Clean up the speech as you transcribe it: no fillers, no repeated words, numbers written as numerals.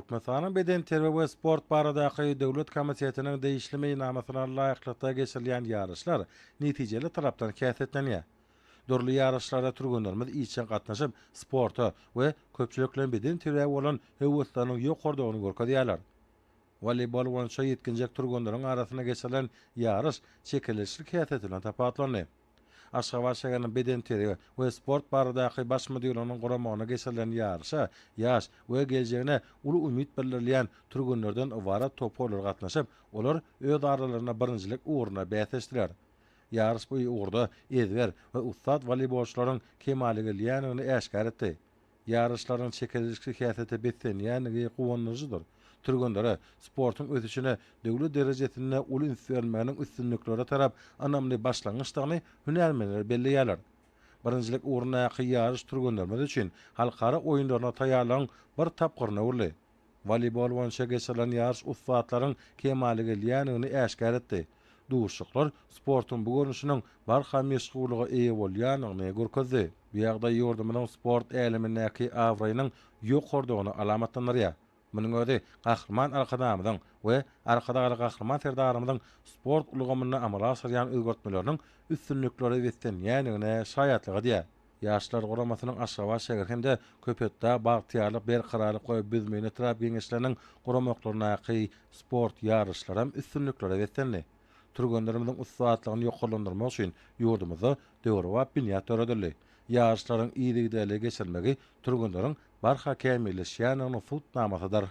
Türkmenistanyň Bedenterbiýe we sport baradaky döwlet komitetiniň degişli meýilnamasyna laýyklykda geçirilýän ýaryşlar netijeli tarapdan häsiýetlenýär. Dürli ýaryşlara türgenlerimiz işjeň gatnaşyp, sporta we köpçülikleýin bedenterbiýä bolan höwesleriniň ýokarydygyny görkezýärler. Woleýbol boýunça ýetginjek türgenleriň arasynda geçirilen ýaryş çekeleşikli häsiýeti bilen tapawutlandy. Aşgabat şäheriniň bedenterbiýe we sport baradaky baş müdirliginiň guramagynda geçirilen ýaryşa ýaş we geljegine uly umyt bildirilýän türgenlerden ybarat toparlar gatnaşyp, olar öz aralarynda birinjilik ugrunda bäsleşdiler. Ýaryş bu ugurda ezber we ussat woleýbolçylaryň kemala gelýändigini äşgär etdi. Ýaryşlaryň çekeleşikli häsiýete beslenýändigi guwandyryjydyr. Türgenlere sportuň ösüşine döwlet derejesinde uly üns berilmeginiň üstünliklere tarap ynamly başlangyçdygyny hünärmenler belleýärler. Birinjilik ugrundaky ýaryş türgenlerimiz üçin halkara oýunlaryna taýýarlygyň bir tapgyryna öwrüldi. Woleýbol boýunça geçirilen ýaryş ussatlaryň kemala gelýändigini äşgär etdi. Duşuşyklar sportuň bu görnüşiniň barha meşhurlyga eýe bolýandygyny görkezdi. Bu ýagdaý ýurdumyzyň sport älemindäki abraýynyň ýokarydygyny alamatlandyrýar. Munuň özi Gahryman Arkadagymyzyň we Arkadagly Gahryman Serdarymyzyň sport ulgamynda amala aşyrýan özgertmeleriniň üstünliklere beslenýändigine şaýatlyk edýär. Ýaşlar guramasynyň Aşgabat şäher hem-de Köpetdag, Bagtyýarlyk, Berkararlyk we Büzmeýin etrap Geňeşleriniň guramaklaryndaky sport ýaryşlaram üstünliklere beslendi. Türgenlerimiziň ussatlygyny ýokarlandyrmak üçin ýurdumyzda döwrebap binýat döredildi. Ýaryşlaryň yzygiderli geçirilmegi türgenleriň barha kämilleşýändiginiň subutnamasydyr.